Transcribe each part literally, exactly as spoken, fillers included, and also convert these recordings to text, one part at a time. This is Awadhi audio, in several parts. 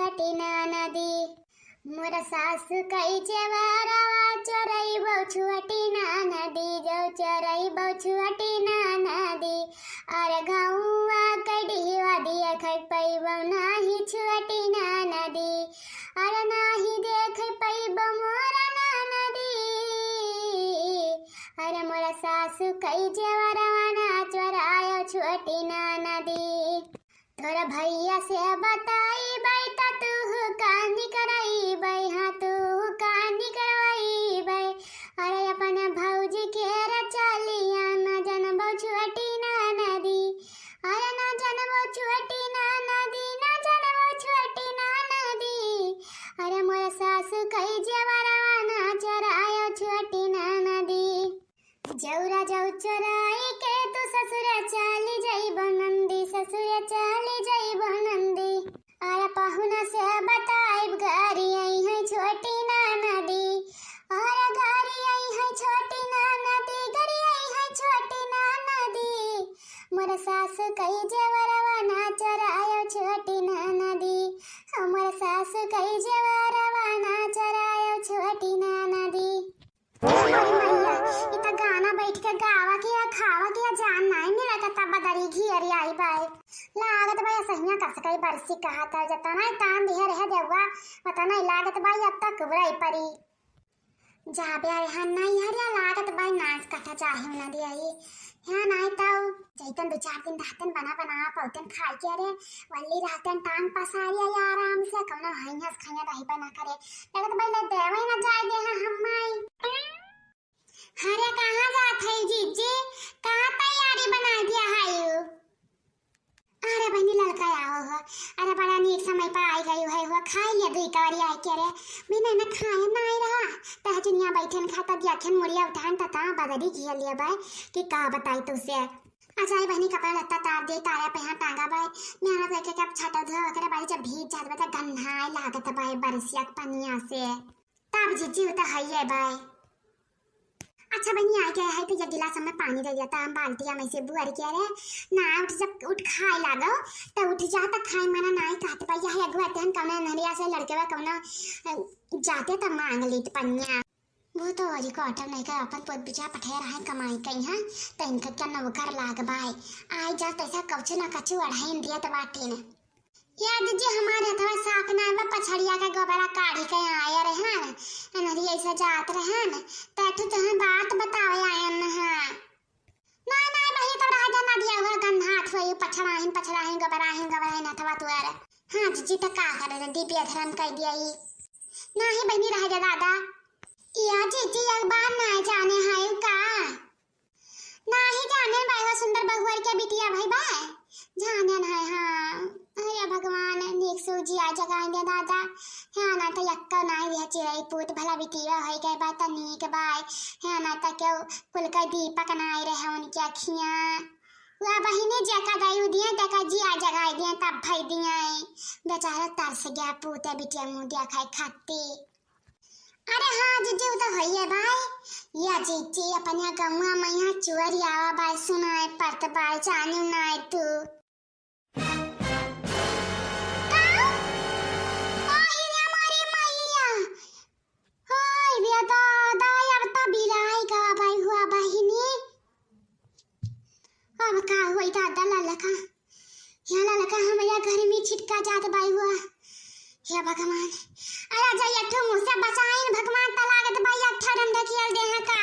छुअटी ना नदी। मोर सासु कही जेवरवा चोरइबो छुअटी ना नदी, जो चोरइबो छुअटी ना नदी। अरे गौवा के डिहवा दिया खै पइबो नाही छुअटी ना नदी। अरे नाही देख पइबो मोर ना नदी। अरे मोर सासु कही जेवरवा ना चोरायो छुअटी ना नदी। तोर भइया से बताइबै त तू कानी करइबै, हाँ तू कानी करइबै। अरे अपन भौजी के रे चलिया ना जनबो छुअटी ना नदी। अरे ना जनबो छुअटी ना नदी, ना जनबो छुअटी ना नदी। अरे मोर सासु कही जेवरवा ना चोरायो छुअटी ना नदी। जौरा जौ चोराई के तू ससुर चाली जइबो नंदी, ससुर चाली जइबो नंदी। अरे पहुना से बताइब गरी अइहै छुअटी ना नदी। अरे गरी अइहै छुअटी ना नदी, गरी अइहै छुअटी ना नदी। मोर सासु कही जेवरवा ना चोरायो छुअटी ना नदी। मोर सासु कही जेवरवा ना चोरायो छुअटी ना नदी। अरे मैया, इ त गाना बैठ के गावा के या खावा के या जान नाहीं मिलत, तब बदरी घेरी आई बाय। लागत बाय सहिया कस कई बरसी कहत है, जतना ही तान दिहे रहे देउआ, पता नहीं लागत बाय अब तक कुबराई परी। जाबे अरे हन नहीं हरिया लागत बाय नास कटा चाहे न दिया ही। हाँ, नाहीं तउ जइतन दो चार दिन रहतन बना बना पौतन खाए के रे, वल्ली रहतन टांग पसारिया या आराम से, कौनो हइयास खइया रही बना करे। लगत बाई ले देवे ना जाए दे हाँ हम माई। अरे कहाँ जात है जीजी, कहाँ तैयारी बना दिया है यू? अरे बहिनी ललका आओ हो, अरे बड़ा नीक समय पर आई गई है हो, खाई लिया दुई कवरी आई के रे। बिना ना खाए ना आई रहा, तह जुनिया बैठन खाता दिया खन मुड़िया उठान तता बदली घिया लिया बाय कि का बताई तुसे। अच्छा, ये बहिनी कपड़ा लत्ता तार दे, तारा पे हाथ टांगा बाय। मेहनत करके कब छाटा धो, ओकरे बाद जब भीज जात बा, त गन्हाए लागत बाय बरसिया के पनिया से। तब जीजी, उ त हइये बाय। अच्छा बहिनी, आ गया है, तो ये गिलास में पानी दे दिया था, हम बाल्टिया में से बुअर के रे। ना उठ, जब उठ खाए लागो, त उठ जा, त खाए मना नाहीं कहत बाय। यह अगुआ तेहन कौनो नरिया से लड़के बा, कौनो, अ, जाते त मांग लीत पनिया। वो तो औरी को अटल नहीं कर, अपन पोत बिचा पठे रहे कमाई कहीं, हाँ, तो इनका क्या नौकर लाग बाय। आए जा तैसा कछु ना कछु अढ़ाइन दिया तो बाटे ने। या दीदी, हमारे हथवा साफ ना बा, पछड़िया के गोबरा काढ़ी के आए रहे हैं, अनहरी ऐसा जात रहे हैं, तो तू तुम्हें बात बतावे आयन है। नाहीं, नाहीं बहिनी, तब रह जा, ना दिया हुआ गंधात हुई, पछड़ाहिन, पछड़ाहिन, गबराहिन, गबराहिन हथवा तुअर। हाँ जीजी, त का करे रे, दीपिया धर्म कह दिया ई। नाहीं बहिनी, रह जा दादा। या जीजी, एक बार ना जाने है का? नाहीं जाने बाई हो सुंदर बहुअर के बिटिया भई बा। जाने ना है, हाँ। अरे भगवान, नीक से जिया जगाई दे दादा। हाँ, ना तो यक्का नाहीं दिया चिरई पूत भला बिटिया होई गए बा, त नीक बाय। हाँ, ना तो क्यों कुल का दीपक ना आए रहे उनकी अखियाँ। वह बहिनी जेका दाई उदिया तेका जिया जगाई दिया तब भई दिया। बेचारा तरस गया पूते बिटिया मुँह दिया खाए खाती। अरे हाँ जीजी, उ तो हइये बाय। या जीजी, अपन या गौवा में यहाँ चुअर आवा बाय, सुनाए परत बाय, चानी नाय तू। का? आही रे मोरी मैया। हाय रे दादा, अब त बिलाई गवा बाई हुआ बहिनी। अब का होई दादा ललका? या ललका हमरे घर में छिटका जात बाई हुआ। हे भगवान, अरे जा एक ठो मुँह से बचाइन भगवान, त लागत बाई एक ठो डंडा कियल दे हैं का?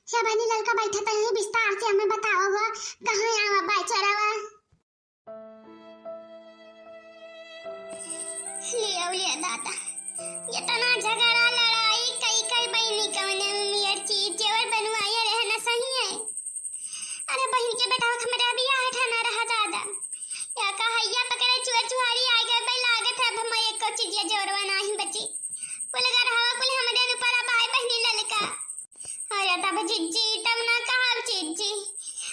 हे बहिनी ललका बैठा त यहीं विस्तार से हमें बताओ हो, कहाँ आवा बाई चोरवा? लिया, लिया दादा, इतना झगड़ा लड़ाई कई कई बहिनी कवने उम्मीद चीज जेवर बनवाए रहना सही है। अरे बहिन के बेटा हमरे बियाह ठाना रहा दादा, या का हैया पकड़े चुआ चुहारी आ गए बे लागत है, अब हम एको चीज या जेवरवा नाही बची। कुल घर हवा कुल हमरे ऊपर अब आए बहिनी ललका। अरे तब जिज्जी, तब ना कहब जिज्जी।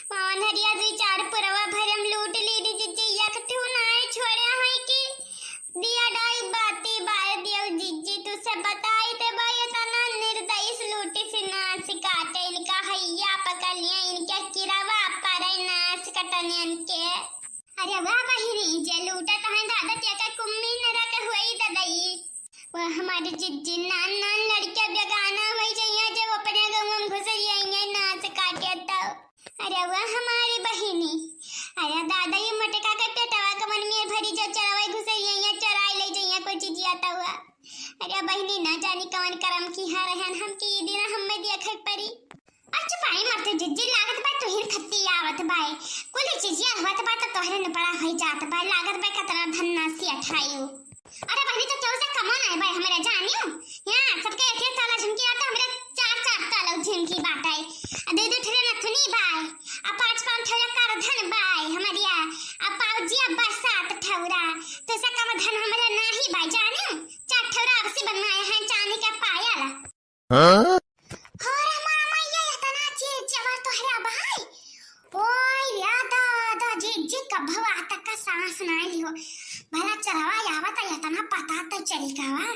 पवन हरिया दुई चार पुरवा भरम लूट ली दी जिज्जी, एक ठू नाय छोड़े हैं कि दिया डाई बाती बार दियो जिज्जी, तुसे बताई दे भाई इतना निर्दयी से लूटी से नास काटे इनका हैया पकड़ लिया, इनके किरवा पर नास कटन इनके। अरे वाह बहिनी, जे लूटत हैं दादा, तेका कुम्मी नरक होई वो हमारी जिज्जी नान नान लड़कियां बेगाना होइ जइहैं, जब अपने गाँव में घुस जइहैं नास काटे तब। अरे वो हमारी बहिनी, अरे दादा, ये मटका के पेटवा कमन में भरी, जब चरावै घुस जइहैं, चराई लै जइहैं कोई चिजिया तउआ। अरे बहिनी, ना जानी कवन करम किहाँ रहन, हमके ई दिन हम्मे देखै परी। अच्छा भाई, मत जिज्जी, लागत बा तुहिन खत्ती आवत बाय। कुल चिजिया होत बा त तोहरे न बड़ा होइ जात बा। लागत बा कतना धन ना से अठायु। अरे बहिनी, तो केहू से कमो नाय बाय हमरे जानियो। यहाँ सबके एक एक ताला झुमकी बाटे, हमरे चार चार ताला झुमकी बाटे। आ दू दू ठेले नथुनी बाय। आ पाँच पाँच ठेले करधन बाय हमरिया। आ पाउजिया बा सात ठौरा। तो से कम धन हमरे नाही बाय जानियो। चार ठौरा आपसी बनवाए हैं चांदी के पायल। हाँ? अरे हमारा मैया, इतना चीज जबर तोहरा भाई। ओए या दादा, जिज्जी कभवा तक का सांस ना लियो। भला चरवा आवत है, इतना पता तो चली का वा?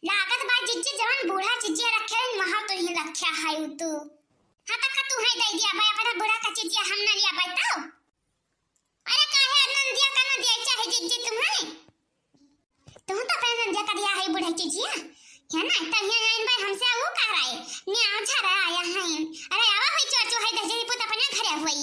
लागत बा जिज्जी जवन बूढ़ा चिजिया रखे हैं, वहाँ तो ही रखा है तू। हाँ, तक का तू है दे दिया भाई, अपना बूढ़ा का चिजिया हम ना लिया भाई तो। अरे काहे नंदिया का ना दिया चाहे जिज्जी तुम्हें? तुम तो अपने नंदिया का दिया है बूढ़ा चिजिया। है ना, तहिया आइन भाई हमसे वो कह रहा है। न्याव झरा आया है। अरे आवा हुई चोर चोहाई दस जनी पुत अपने घरे हुई।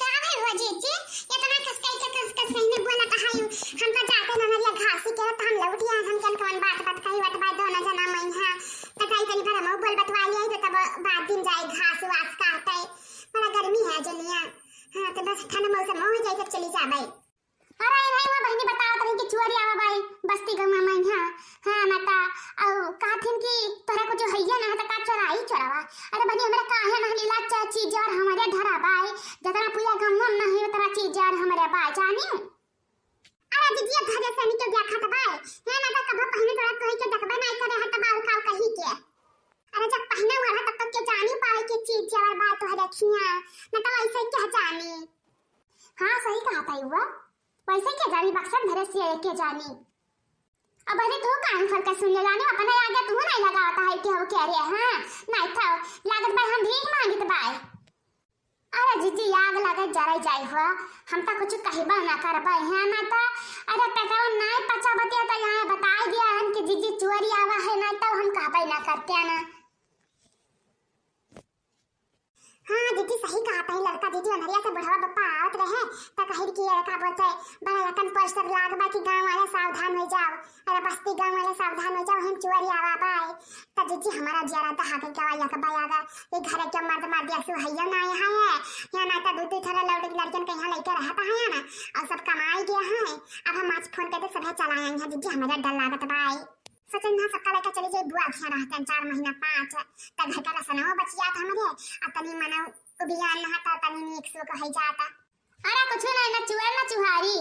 का भई हुआ जीजी? इतना कस कई के कस कस कहीं ने बोला कहा यू। हम तो जाते ना हमारी घासी के तो हम लौट आए, हम कन कौन बात बात कही बात बात दोनों जना मई हां। तो कई कनी भर हम बोल बतवा लिया तो तब बात दिन जाए घास वास काटे। बड़ा गर्मी है जनिया। हां तो बस ठंड मौसम हो जाए तब चली जाबे। अरे नहीं वो बहिनी बताओ तनी कि चुअरी आवा बाई बस्ती गंवा मई हां। हां माता, अउ कहथिन कि तोहरा कुछ हइया ना है तो का चोराई चोरावा। अरे बहिनी हमरा काहे ना लीला च-, चीज और हमरे धरा बाई, जतना पूरा गंवा में नहीं उतना चीज और हमरे बाई जानी। अरे दीदी धरे से निकल गया खत बाई, हे माता कब पहने तोरा तोही के देखबे नहीं करे है तो बाल काल कही के। अरे जब पहने हुआ है तब तक के जानी पावे के चीज और बाई तोहरे खिया, ना तो ऐसे क्या जानी। हाँ सही कहा ताई हुआ। वैसे के जानी बक्सन धरे से के जानी। अब अरे तू कान खोल के सुन ले जानी, अपने आगे तू नहीं लगावता है कि हो क्या रे, हाँ? नहीं तो लागत बाय हम भीख मांगित बाय। अरे जीजी आग लगे जरे जाई हो, हम तो कुछ कहबे ना करबे हैं ना तो। अरे पेटवा नहीं पचा बतिया तो यहाँ बताई दिया हम कि जीजी चुअरी आवा है ना तो हम कहबे ना करते हैं ना। हाँ दीदी सही कहा ताई, लड़का दीदी अंधरिया से बुढ़वा बप्पा आवत रहे, त कहिन कि ये का बोलते, बड़ा लकन पोस्टर लाग बा कि गाँव वाले सावधान हो जाओ, अरे बस्ती गाँव वाले सावधान हो जाओ, हम चुअरी आवा बाय। त दीदी हमारा जियारा दहा गई गवा या के बाय आगा, ये घरे के मर्द मर्द या सुहैया ना आया है, या ना त दू दू थोड़ा लौट के लड़कन के यहाँ लेके रहता है ना, और सब कमाई गया है। अब हम आज फोन करके सभे चला आए हैं दीदी, हमारा डर लागत बाय। सचिन ना सबका लेके चली जाई बुआ के यहाँ रहते हैं चार महीना पाँच, त घर का रसनवा बच जात हमरे, आ तनी मनो उबियान ना त तनी नीक सुख है जाता। अरे कुछ नहीं ना चुअर ना चुहारी।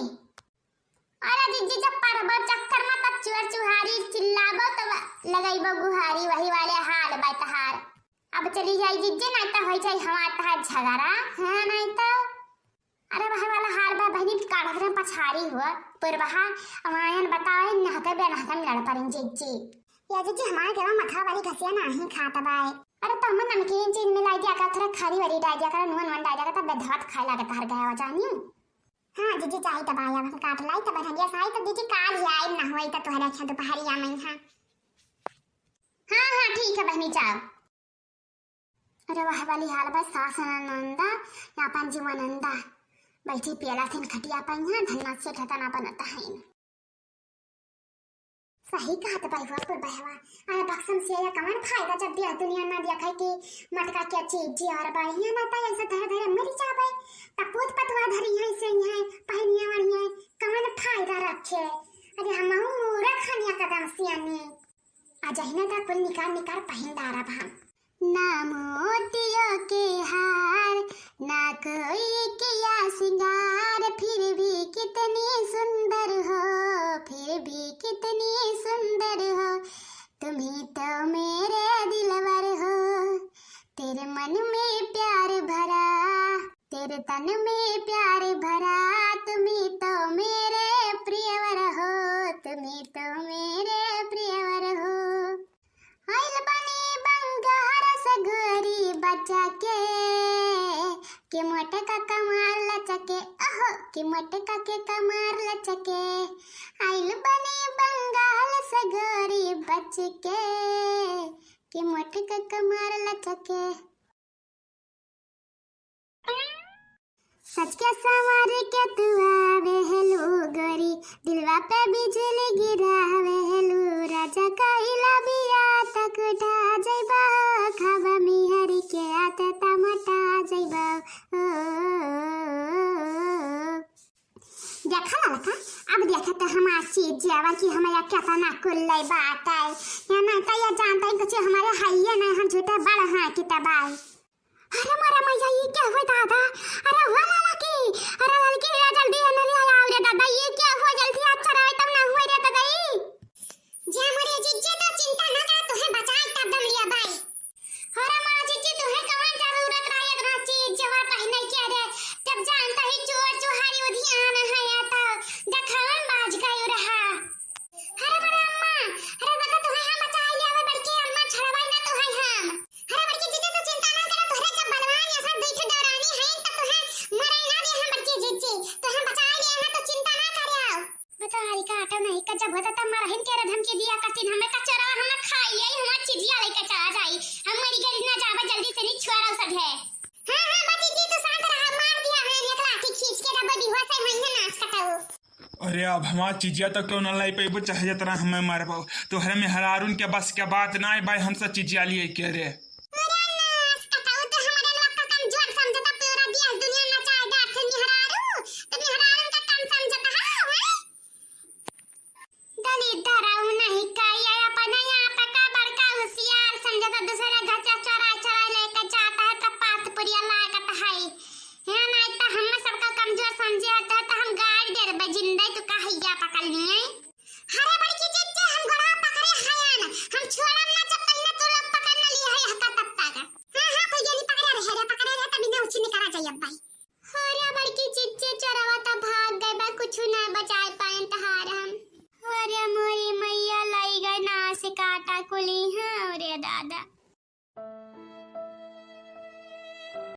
अरे जीजी जब परबो चक्कर में तब चुअर चुहारी चिल्लाबो तब लगैबो गुहारी, वही वाले हाल बाय तहार। अब चली जाई जीजी नहीं तो हो जाई हमार तहार झगड़ा, है नहीं तो। अरे वह वाला हाल बा बहिनी, काढ़त रहे पछारी हुआ, पुरबहा, अमायन बतावे, नहते बेनहते में लड़ पड़ें जीजी। या जीजी, हमारे गवा मथा वाली घसिया नाही खात बाय। अरे तो हम नमकीन चीज मिलाई दिया कर, थोड़ा खारी वाली डाल दिया कर, नून वून डाल दिया कर, तब बेधवत खाए लागत हर गया जानी। हाँ जीजी, जाई तब आया, हम काट लाई तब बढ़िया साई, तब जीजी काल ही आई ना होई तो तोहरे अच्छा दोपहरिया में, हाँ। हाँ, हाँ, ठीक है बहनी, जाओ। अरे वह वाली हाल बा, सास ननंदा, या अपन जीवा नंदा, बैठी पियला थिन खटिया पर यहाँ, धन्ना से ठतना बनता है। सही कहत बाई हुआ पर बहवा, अरे बक्सम से या कमन फायदा जब दिया दुनिया ना दिया खाई कि मटका के चीज जी और बाई, यहाँ ना ताई ऐसा धरे धरे मरी जाबे, तब पूत पतवा धरी है से यहाँ, पहनिया वनिया, कमन फायदा रखे। अरे हम मूरा खानिया कदम सियानी। आ जहिने का कुल निकार निकार पहिन डारब हम। ना मोतियों के हार, ना कोई किया सिंगार, फिर भी कितनी सुंदर हो, फिर भी कितनी सुंदर हो, तुम ही तो मेरे दिलवर हो, तेरे मन में प्यार भरा, तेरे तन में प्यार भरा, तुम ही तो मेरे प्रियवर हो, तुम ही तो मेरे प्रियवर हो। आइल बनी बंगार से गोरी बचा के, कि मोटका कमार लचके, ओहो, कि मोटका के कमार लचके। आइल बनी बंगार सगोरी बच के, कि मोट के कमर लचके। सज के संवर के तू आवेलू गोरी, दिलवा पे बिजुली गिरावेलू। राजा कइला बियाह त कुटा जइबा हो, खाबा मेहरी के आदत मोटा जइबा। ओ, देखा ललका, अब देखा त हमार चीजिया कि हमरा केतना कुल्लै बाटै। या नहीं त या जानतै कुछ हमरे हइये नहीं, हम झूठे बड़ हाँकित बाई। अरे मोरे मइया, ई का होय दादा? अरे हो ललकी, अरे ललकी, आ जल्दी एने ले आओ रे दादा, ई का होय, जल्दी आ चराई तब ना होय रे दादा ई। जा मोरे जिज्जे, तो चिंता ना कर, तुहे बचाई तब दम लिया बाई। अरे मोरे जिज्जे, तुहे कवन जरूरत रहे इतना चीज जेवर पहिने के रे? जब जानता ही चोर चुहारी उधियान है या तो देखावन बाज गयो रहा। अरे मोरे अम्मा, अरे दादा, तुहे हम बचाई ले आवे बड़की अम्मा, छड़वाई ना तुहे हम। अरे बड़की जिज्जी, तू चिंता ना करा, तोहरे जब बलवान या सब दुई ठे डरानी है, तब तोहे मरे ना दे हम बड़की जिज्जी, तोहे बचाई ले हैं, तू चिंता ना करे आओ। बता हरी का आटा नहीं का, जब होता तब मरहिन के रे धमकी दिया करतीन, हमें कचरा हमें खाई ले, हमार चिजिया लेके चला जाई, हम मरी गई ना जावे, जल्दी से नहीं छुआ रहो सब है। हाँ, हाँ, बड़की जी, तू शांत रहा, मार दिया है एक लाठी खींच के, रब बेहोश है, वहीं नाश कटाऊ। अरे अब हमार चिजिया तो क्यों ना लाई पैबो, चाहे जतना हमें मारबो, तोहरे मेहरारून के बस के बात ना है भाई, हमसे चिजिया लिए के रे।